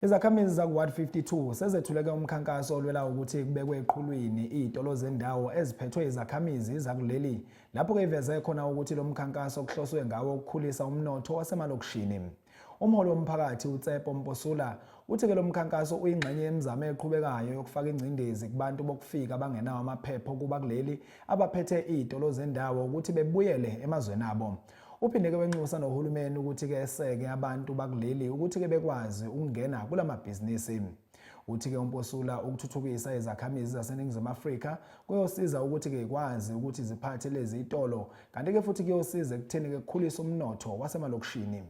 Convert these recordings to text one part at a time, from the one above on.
Izakhamizi zaku-Ward 52 sezethuleke umkhankaso olwela ukuthi kubekwe eqhulwini iy'tolo zendawo eziphethwe izakhamizi zakuleli, lapho-ke iveze khona ukuthi lo mkhankaso kuhloswe ngawo ukukhulisa umnotho wasemalokishini. Umholi womphakathi uTsepo Mposula uthi-ke lo mkhankaso uyingxenye yemizamo eqhubekayo yokufaka ingcindezi kubantu bokufika abangenawo amaphepha okuba kuleli abaphethe iy'tolo zendawo ukuthi bebuyele emazweni abo. Uphinde-ke wenxusa nohulumeni ukuthi-ke eseke abantu bakuleli ukuthi-ke bekwazi ukungena kula mabhizinisi. Uthi-ke uMposula ukuthuthukisa izakhamizi zaseNingizimu Afrika kuyosiza ukuthi-ke ikwazi ukuthi ziphathe lezi itolo kanti-ke futhi kuyosiza ekutheni-ke kukhulise umnotho wasemalokishini.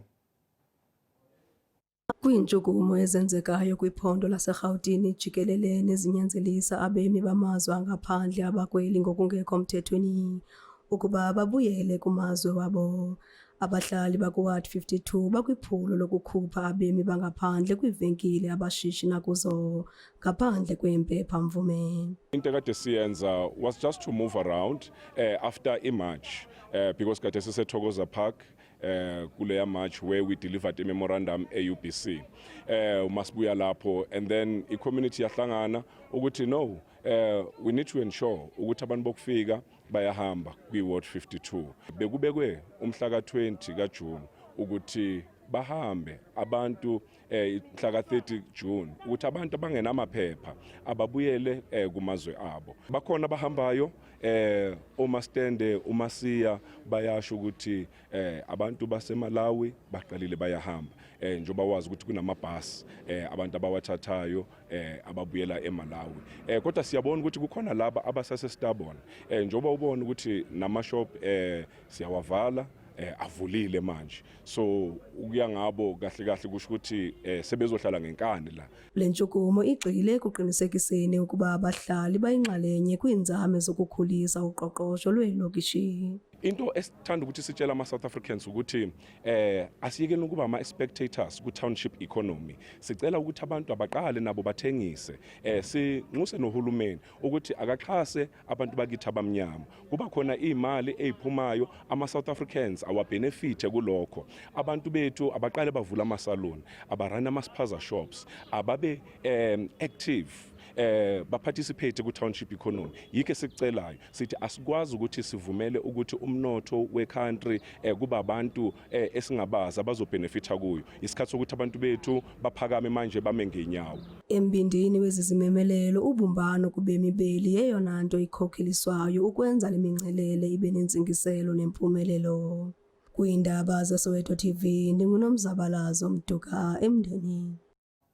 Kwiintshukumo ezenzekayo kwiphondo laseRhawutini jikelele nezinyanzelisa abemi bamazwe angaphandle abakweli ngokungekho mthethweni ukuba babuyele kumazwe wabo. Abahlali bakuWard 52 bakwiphulo lokukhupha abemi bangaphandle kwiivenkile abashishina kuzo ngaphandle kweempepha-mvume. Into ekade siyenza was just to move around after i-march because kade siseThokoza Park kuleya march where we delivered a memorandum e-UBC. Masibuya lapho and then i-community yahlangana ukuthi no, we need to ensure ukuthi abantu bokufika bayahamba kwi-ward 52. Bekubekwe umhla ka-20 kaJune ukuthi bahambe abantu, mhla ka-30 June ukuthi abantu abangenamaphepha ababuyele kumazwe abo. Bakhona abahambayo, omastende umasiya bayasho ukuthi abantu baseMalawi baqalile bayahamba, njengoba wazi ukuthi kunamabhasi abantu abawathathayo ababuyela eMalawi, kodwa siyabona ukuthi kukhona laba abasase stubborn, njengoba ubona ukuthi nama shop siyawavala, avulile manje. So ukuya ngabo kahle kahle kusho ukuthi sebezohlala ngenkani la. Le ntshukumo igxile ekuqinisekiseni ukuba abahlali bayinxalenye kwiinzame zokukhulisa uqoqosho lweelokishi. Into esithanda ukuthi sitshela ama-South Africans ukuthi asiyekeni ukuba ama-spectators ku-township economy. Sicela ukuthi abantu abaqale nabo bathengise. Sinxuse nohulumeni ukuthi akaxhase abantu bakithi abamnyama, kuba khona iy'mali ey'phumayo, ama-South Africans awabenefithe kulokho. Abantu bethu abaqale bavule amasaluni, abarane ama-spaza shops, ababe active, baparticipate ku-township economy. Yikho esikucelayo, sithi asikwazi ukuthi sivumele ukuthi umnotho we-country kuba abantu esingabazi abazobenefitha kuyo. Isikhathi sokuthi abantu bethu baphakame manje, bame ngenyawo. Embindini wezi zimemelelo, ubumbano kubemi beli yeyona nto ikhokheliswayo ukwenza le mingcelele ibe nentsingiselo nempumelelo. Kwiindaba zeSoweto TV, ndinguNomzabalazo Mduka eMndeni.